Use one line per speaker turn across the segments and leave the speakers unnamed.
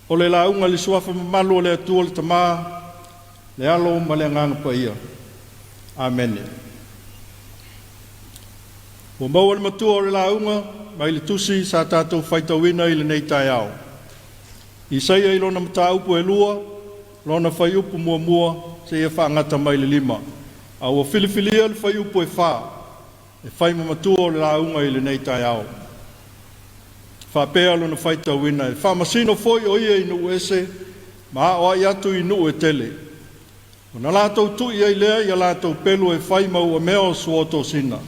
O le lauga i le Suafa mamalu o le Atua le Tama, le Alo ma le Agaga Paia. Amene. Ua maua le matua o le lauga mai le tusi sa tatou faitauina i lenei taeao. Isaia i lona mataupu e 2, lona fuaiupu 1 seia faagata mai le 5. A ua filifilia le fuaiupu e 4 e fai ma matua o le lauga i lenei taeao. Faapea lona faitauina, e faamasino foi o ia i nuu ese ma aoai atu i nuu e tele. Ona latou tui ai lea ia latou pelu e fai ma uamea o suotosina,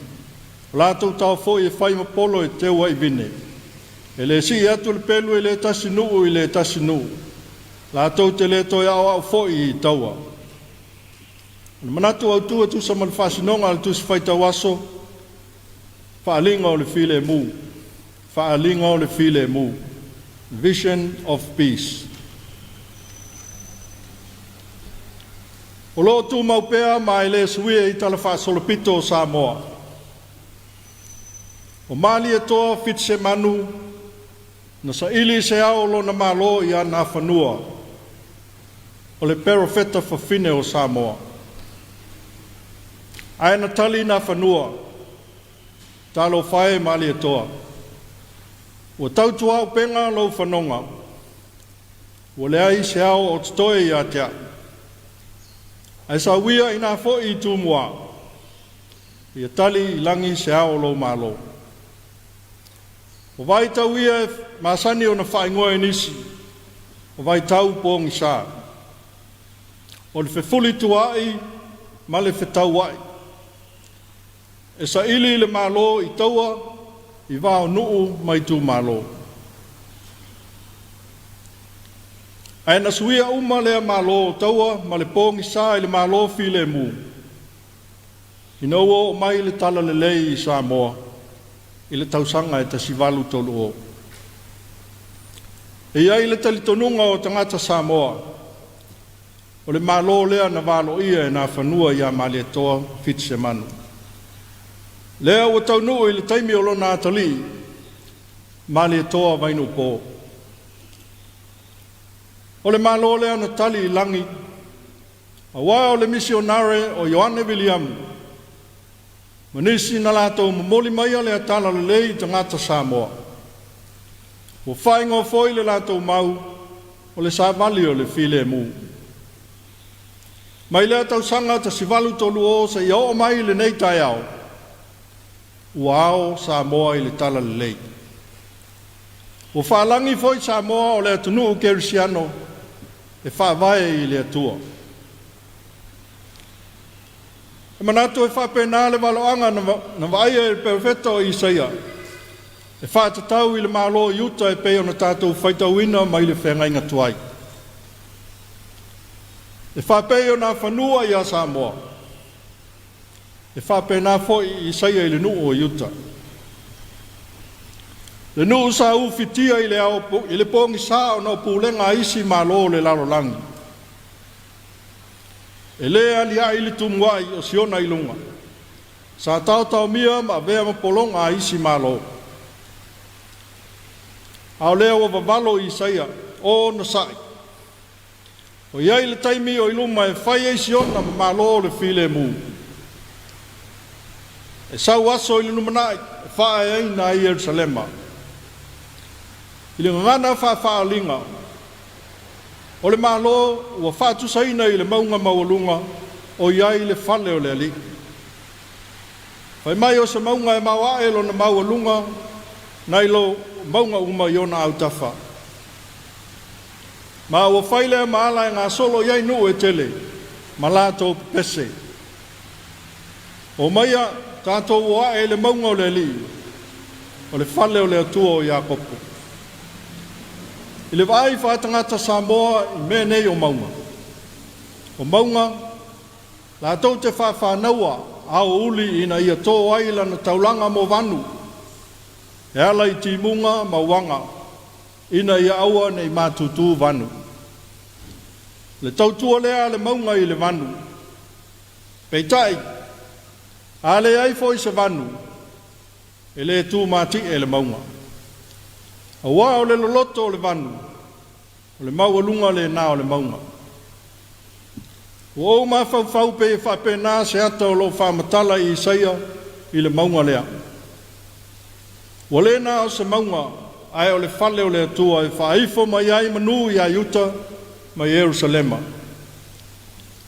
o latou tao foi e fai ma polo e teu ai vine. E le sii atu le pelu i le tasi nuu i le tasi nuu, latou te le toe aoao foi i taua. O le manatu autu e tusa ma le faasinoga a le Tusi Faitau Aso, Faaaliga o le Filemu, Faaaliga o le Filemu, Vision of Peace. O lo o tumau pea ma e le suia i tala faasolopito o Samoa. O Malietoa Fitisemanu na saili se ao o lona Malo ia Nafanua, o le perofeta fafine o Samoa. Ae na tali Nafanua, talofa e Malietoa, ua tautuaupega lou fanoga, ua leai se ao o totoe ia te au. Ae sauia ina foi i Tumua, ia tali i lagi se ao o lou Malo. O vaitau ia e masani ona faaigoa e nisi, o vaitau pogisa, o le fefulituaai ma le fetauai, e saili le Malo i taua i va o nuu ma itumalo. Ae na suia uma lea Malo o taua ma le pogisa i le Malo filemu, ina ua oo mai le talalelei i Samoa i le tausaga e 1830. E i ai le talitonuga o tagata Samoa, o le Malo lea na valoia e Nafanua ia Malietoa Fitisemanu. Lea ua taunuu i le taimi o lona atalii, Malietoa Vainuupo. O le Malo lea na tali i lagi, aua o le misionare o Ioane Viliamu, ma nisi na latou momoli maia lea talalelei i tagata Samoa. Ua faaigoa foi le latou mau o le savali o le filemu. Mai lea tausaga 1830 seia oo mai i lenei taeao, ua ao Samoa i le talalelei. Ua faalagi foi Samoa o le atunuu kerisiano e faavae i le Atua. E manatu e faapena le valoaga na vaaia e le perofeta o Isaia e faatatau i le Malo o Iuta e pei ona tatou faitauina mai le feagaiga tuai. E faapei o Nafanua ia Samoa, e faapena foi Isaia i le nuu o Iuta. Le nuu sa ufitia i le, ao, i le pogisa ona o pulega a isi malo o le lalolagi. E le aliae le tumuai o Siona i luga. Sa taotaomia ma avea ma pologa a isi malo. A o lea ua vavalo Isaia, o onosai. O i ai le taimi o i luma e fai ai Siona ma malo o le filemu. E sau aso i le lumanai e faaeaina ai Ierusalema. I le gagana faafaaaliga, o le Malo ua faatusaina i le mauga maualuga o i ai le fale o le Alii. Fai mai o se mauga e maoae lona maualuga nai lo mauga uma i ona autafa. Ma ua fai lea ma ala e gasolo i ai nuu e tele ma latou pepese. Omaia tatou o ae i le mauga o le Alii, o le fale o le Atua o Iakopo. I le vaai faatagata Samoa i mea nei o mauga, o mauga latou te faafanaua aoauli ina ia to ai lana taulaga mo vanu, e ala i timuga ma uaga, ina ia aua ne i matutu vanu. Le tautua lea a le mauga i le vanu. Peitai, a leai foi se vanu, e le tumatie le mauga. Aua o le loloto o le vanu, O le maualuga lena o le mauga. Ua ou mafaufau pei e faapena se ata o lo o faamatala i Isaia i le mauga lea. Ua le na o se mauga, ae o le fale o le Atua e faaifo mai ai manu ia Iuta ma Ierusalema.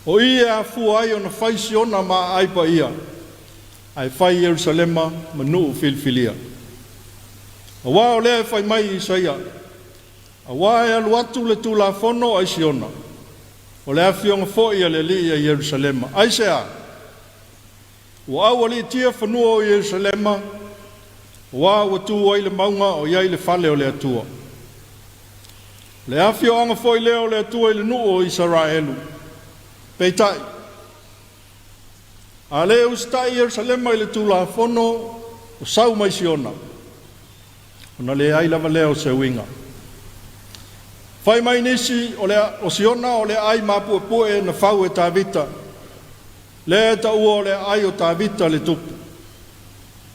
O i e afua ai ona fai Siona ma aai paia, ae fai Ierusalema ma nuu filifilia. Auā o lea e fai mai Isaia, auā e alu atu le Tulafono ai Siona, o le afioga foi a le Alii ia Ierusalema. Aisea? Ua aualiitia fanua o Ierusalema, auā ua tu ai le mauga o i ai le fale o le Atua. O le afioaga foi lea o le Atua i le nuu o Isaraelu. Peitai, a le usitai Ierusalema i le Tulafono o sau mai Siona, ona leai lava lea o se uiga. Fai mai nisi o Siona o le aai mapuepue na fau e Tavita, lea e taua o le aai o Tavita le tupu.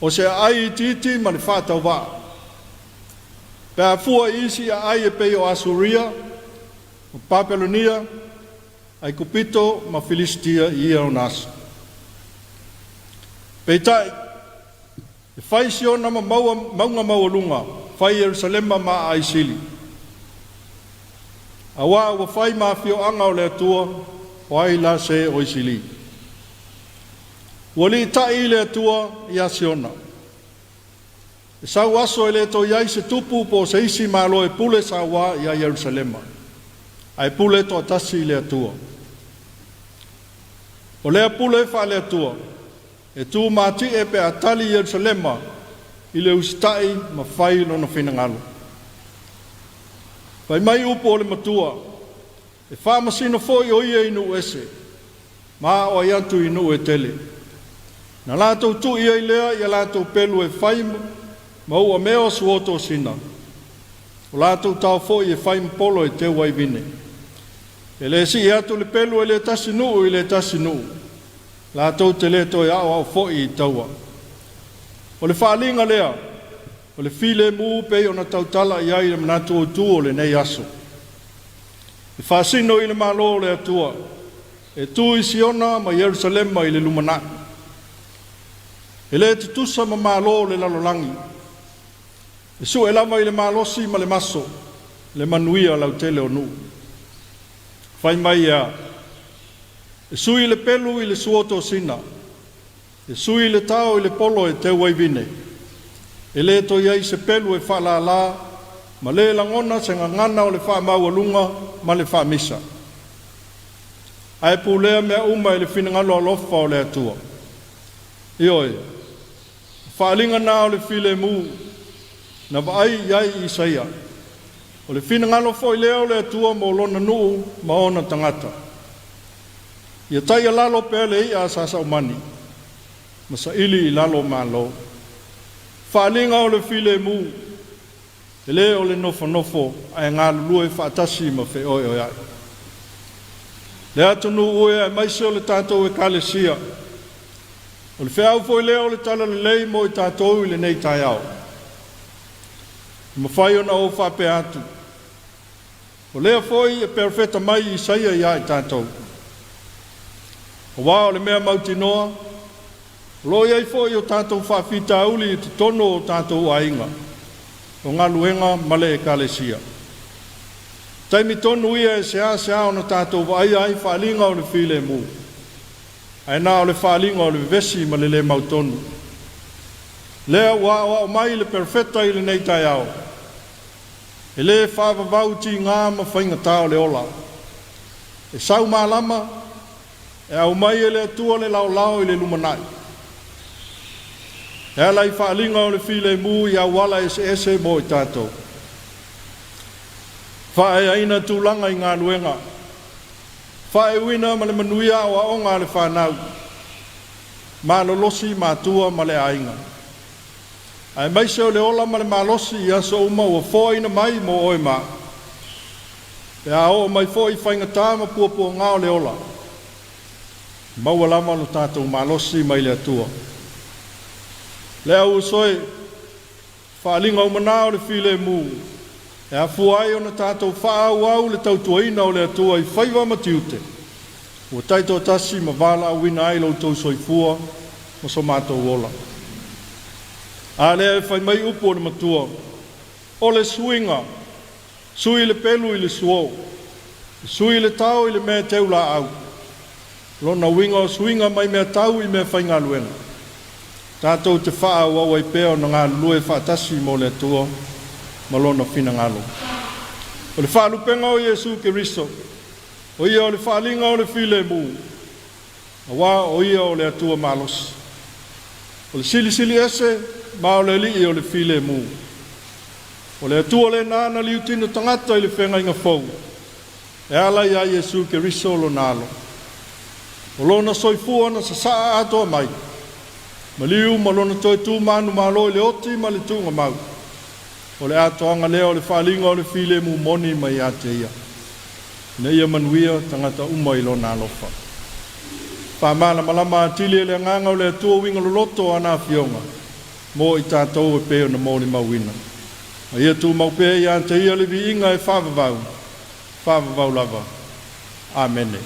O se aai itiiti ma le faatauvaa, pe a fua i isi aai e pei o Asuria, o Papelonia, Aikupito ma Filisitia i ia ona aso. Peitai, e fai Siona ma mauga maualuga, fai Ierusalema ma aai sili, auā ua fai ma afioaga o le Atua, o ai la se o isili? Ua litai le Atua ia Siona. E sau aso e le toe i ai se tupu po o se isi malo e pule sauā ia Ierusalema, ae pule toatasi le Atua. O lea pule faale-Atua e tumatie pe a tali Ierusalema i le usitai ma fai lona finagalo. Fai mai upu o le Matua, e faamasino foi o ia i nuu ese, ma aoai atu i nuu e tele. Na latou tui ai lea ia latou pelu e fai ma uamea o suotosina, o latou tao foi e fai ma polo e teu ai vine. E le sii atu le pelu e le tasi nuu i le tasi nuu, latou te le toe aoao foi i taua. O le faaaliga lea, o le filemu pei ona tautala i ai le manatu autu o lenei aso. E faasino i le Malo o le Atua, e tu i Siona ma Ierusalema i le lumanai. E le tutusa ma malo o le lalolagi, e sue lava i le malosi ma le maso le manuia lautele o nuu. Fai mai e a? E sui le pelu i le suotosina, e sui le tao i le polo e teu ai vine. E le toe i ai se pelu e faalala ma le lagona se gagana o le faamaualuga ma le faamisa. Ae pulea mea uma e le finagalo alofa o le Atua. Ioe, o faaaliga na o le filemu na vaai i ai Isaia. O le finagalo foi lea o le Atua mo lona nuu ma ona tagata. Ia taialalo pea le i'a a Sasaumani ma saili i lalo malo. Faaaliga o le filemu, e le o le nofonofo ae galulue faatasi ma feoeoeai. Le atunuu e aemaise o le tatou Ekalesia, o le feau foi lea o le talalelei mo i tatou i lenei taeao. E mafai ona ou faapea atu, o lea foi e perofeta mai Isaia ia i tatou. Auā o le mea mautinoa, o lo o i ai foi o tatou faafitauli i totonu o tatou aiga, o galuega ma le Ekalesia. Taimi tonu ia e seasea ona tatou vaaia ai faaaliga o le filemu, ae na o le faaaliga o le vevesi ma le le mautonu. Lea ua aoao mai le perofeta i lenei taeao, e le faavavau tiga ma faigata o le ola. E sau malama, e aumai e le Atua le laolao i le lumanai. E ala i faaaliga o le filemu i auala eseese mo i tatou. Faaeaina tulaga i galuega, faaiuina ma le manuia aoaoga a le fanau, malolosi matua ma le aiga. Aemaise o le ola ma le malosi i aso uma ua foaina mai mo oe ma au. Pe a oo mai foi faigata ma puapuaga o le ola, maua lava lo tatou malosi mai le Atua. Le au uso e, faaaliga uma na o le filemu. E afua ai ona tatou faaauau le tautuaina o le Atua i faiva ma tiute, ua taitoatasi ma valaauina ai lo outou soifua ma so matou ola. A lea e fai mai upu o le Matua, o le suiga, sui le pelu i le suo, sui le tao i le mea e teu laau. Lona uiga o suiga mai mea tau i mea faigaluega. Tatou te faaauau ai pea ona galulue faatasi mo le Atua ma lona finagalo. O le faalupega o Iesu Keriso, o ia o le faaaliga o le filemu, auā o Ia o le Atua malosi. O le Silisili Ese ma o le Alii o le filemu. O le Atua lena na liutino tagata i le feagaiga fou, e ala ia Iesu Keriso lona Alo. O lona soifua na sasaa atoa mai, maliu ma lona toe tu manumalo i le oti ma le tuugamau. O le atoaga lea o le faaaliga o le filemu moni mai ia te Ia, ina ia manuia tagata uma i lona alofa. Faamalamalama atili e le Agaga o le Atua uiga loloto o ana Afioga mo i tatou e pei ona molimauina. A ia tumau pea ia te Ia le viiga e faavavau, faavavau lava. Amene.